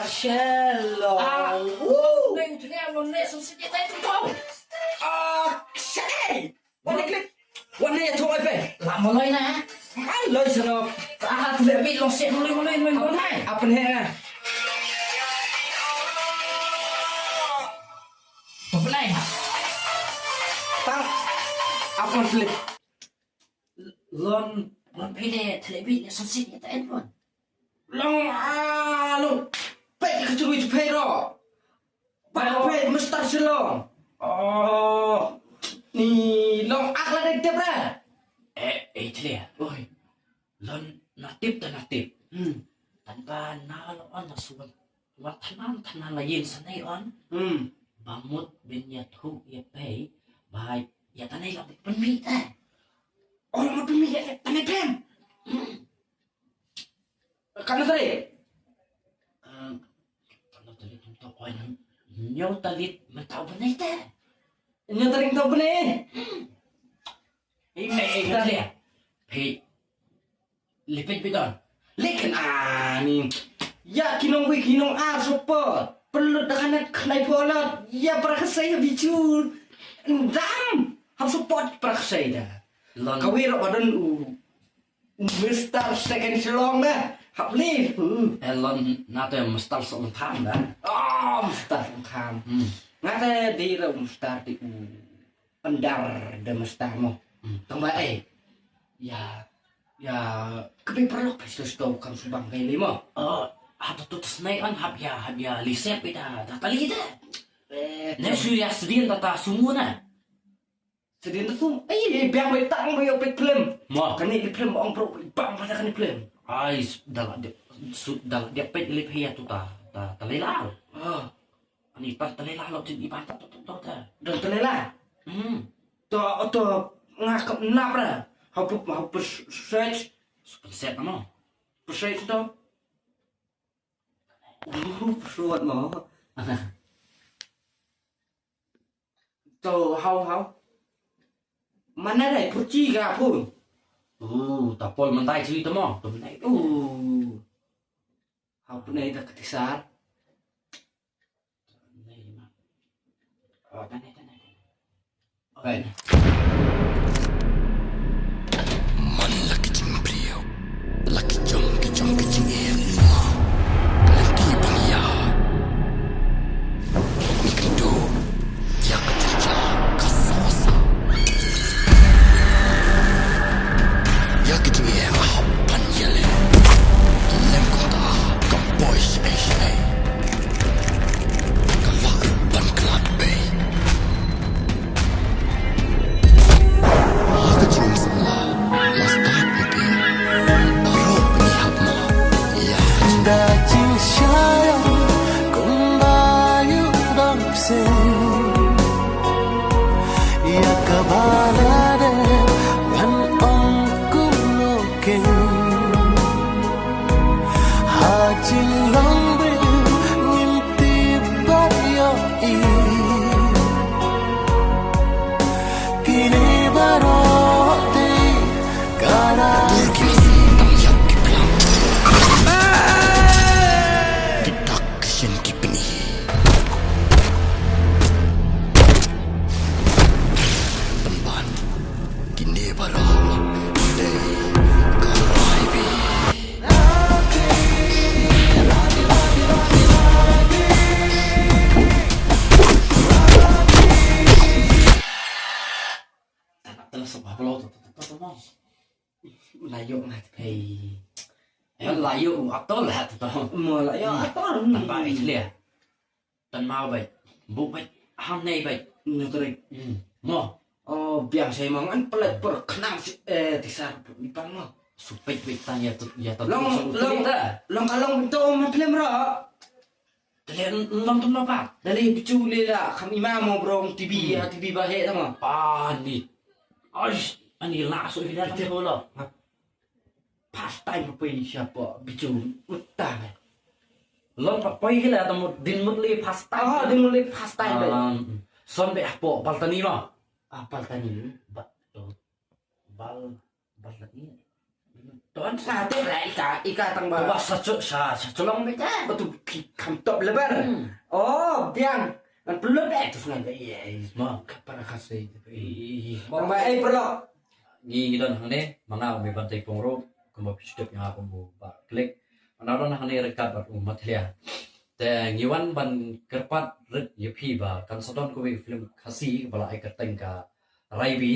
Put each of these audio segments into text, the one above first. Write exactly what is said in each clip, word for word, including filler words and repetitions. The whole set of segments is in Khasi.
Shalom. Ah, woo. Neng tlia lo ne sum sik tai tu kau. Ah, sai. Wan ne klik. Wan ne tu ai pe. La mo loi na. Ai loi sano. Ah, tu le mi lo se mo loi mo loi mo loi mo loi. Apa ne? Apa ne? Tang. Apa ne klik? Lon, lon phi ne, thle phi ne, son sit ne, ta en lon. Long, ah, long. Peit ka chui chu peit ro. Ba peit Mister Shillong. Oh. Ni long ak la dei tip ra. Eh, eh, thle. Oi. Lon na tip ta na tip. Hmm. Tan ba na long on na suan. Wat thanan thanan la yin sa nei on. Hmm. Ba mut bin ya thu ya pei. Ba ya ta nei long pynmih ta. Oh, long pynmih ya ta nei pem. Hmm. Kan na tari. Kan na tari kan to koi nang. Nyau talit mentau benai ta. Nyau talit mentau benai. Hmm. Eh, eh, eh, tari. Hei. Lipit bidon. Likin ani. Ya kinong wi kinong ar support. Pelut da kanet khnai polot. Ya prakasai ya bichul. Ndam. Ham support prakasai da. Lon. Kawi ro badon u. U Mister Second Shillong da. Hap li. Hmm. Eh, lon na te Mister Song Tham da. Oh, Mister Song Tham. Hmm. Nga te di ro Mister di u. Pendar de mesta mo. Hmm. Tang ba eh. Ya, ya, kebin perlok pes to sto kam subang kai limo. Oh, hap tu tu snai an hap ya, hap ya lisep ita ta kali de. Eh, ne su ya sedin ta ta sumu na. Sedin tu sum. Eh, biang bai tang bai opek film. Mo. Kani di film ong pro bang pada kani film. Ai, dal dia su dal dia pet lip ya tu ta ta ta lelal. Ah. Ani pan telela lo tin iban ta to to to ta. Don telela. Hmm. To to nga ka nap ra. Hau pu hau pu search. Pen set mo. Pu search to. Uh, pu suat mo. To hau hau. Mana dai pu chi ga pu. Uh, ta pol mandai chi to mo. To mandai. Uh. Hau pynei da ka tisar. Man la ki jingbriew, la ki jong ki jong ki jingeh. Lynti bang ïa. Ngi kynduh. Ïa ka jingjia ka sngewsih. Ïa ka jingeh nga hap ban ïaleh. Lem kumta kam poi shaei shaei. Ka lah ban khlad bei. Ha ka jingim samla la stad ïa phi. Baroh ngi hap map ïa ka jingim. Da jingshai kumba ïa u dang sing. Ïa kaba la dep ngan ong kumno kein. Ha jinglong briew ngim tip ba ïohi. Kine baroh te ka dei. Dur ki masi tang ïap ki plang. Ki dak ki shin ki pynhi. Pynban kine baroh dei ka raibi. Tang tang sa ba lo to to to to mo. La ïoh ngat. Hei. Eh, la ïoh u actor la to to. Mo la ïoh actor. Tang ba ai clear. Tan mau bait. Buk bait. Ham nei bait. Nutrik. Hmm. Mo. Oh, biang sai mo ngan pelet per khnang si eh tisar ipan mo. Supek bait tan ya tu ya tu. Long long long ka long to ma film ro. Te leh nang tam na pat. Da leh bichu leh la kham ima mo bro, T V, Hmm. ha T V ba he tama. Ani. Ai, ani la so ida tam lo. First time poi sha po bichu utta. Long pa poi hila tam din mut le first time. Ah, din mut le first time. Um, son be hapo baltani ma. Ah, baltani. Ba to bal baltani. Ton sa te la ika, ika tang ba. Ba sa chu sa sa cholong be ta. Ba tu ki kham top level. Hmm. Oh, biang. Ngan pelut eh tu ngan eh. Ma. Para khasi. Ih, Bang ba eh perlu. Ngi ngi don hangne manga me ban tai pong ro kumba phi shu tip ïa nga kum u Bah Klik. Nga don hangne ryngkat bad u Mathlia. Te ngi wan ban kyrpad rit ïa phi ba kan sa don kawei film Khasi ba la ai kyrteng ka Raibi.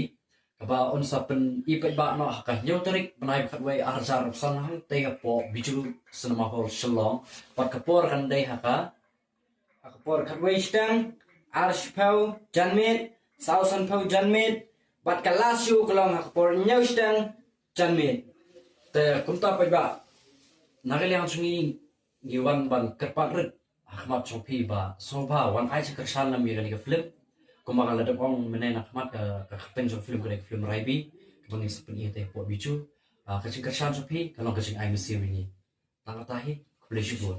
Kaba un sa pyni paidbah noh ha ka hynñiew tarik bnai ba khatwei ar hajar arphew san hangtei hapoh Bijou Cinema Hall Shillong. Bad ka por kan dei ha ka Ha ka por khatwei shiteng, ar shiphew janmiet, saw sanphew janmiet, bad ka last show ka long ha ka por hynñiew shiteng janmiet. Te kumta paidbah, na ka liang jong ngi ngi wan ban kyrpad rit ha khmat jong phi ba sngewbha wan ai jingkyrshan lem ïa kane ka film. Kumba nga la dep ong mynne na khmat ka ka kyrteng jong film ka dei ka film Raibi kaba ngi sa pyni te hapoh Bijou. Ah, ka jingkyrshan jong phi ka long ka jingai mynsiem ïa ngi. Tang kata hi, khublei shibun.